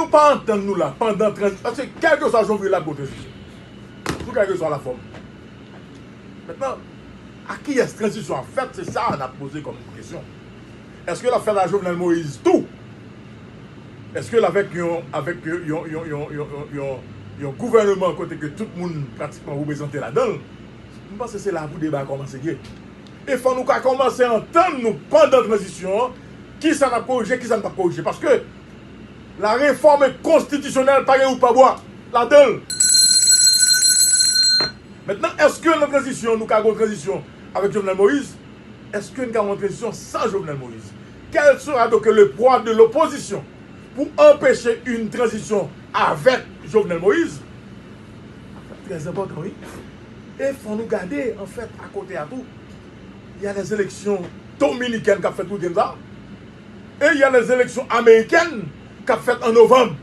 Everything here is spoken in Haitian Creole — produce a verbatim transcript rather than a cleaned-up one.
nou pa antann nou la pandan tranzisyon, paske kèlkeswa jan w vire l ap gen yon tranzisyon, sou kèlkeswa lafòm. Mentnan, a kiyès tranzisyon ap fèt? Se sa n ap poze kòm kesyon. Èske l ap fèt a Jovenel Moïse tou? Èske l avèk yon, avèk yon, yon, yon, yon, yon, yon, yon gouvènman kote ke tout moun pratikman reprezante ladan l? M panse se la pou deba a kòmanse ye. E fò nou ka kòmanse antann nou pandan tranzisyon an, kisa n ap korije, kisa n p ap korije. Paske la réforme constitutionnelle pa gen wout pa bwa ladan l. Mentnan, èske nan tranzisyon, nou ka gen yon tranzisyon avèk Jovenel Moïse? Èske nou ka gen yon tranzisyon san Jovenel Moïse? Quel sera donc le poids de l'opposition pour empêcher une transition avec Jovenel Moïse? Sa trè enpòtan, wi. E fò nou gade, anfèt, akote a tou, y a les élections dominicaines k ap fèt wikenn sa a. E y a les élections américaines k ap fèt an novanm.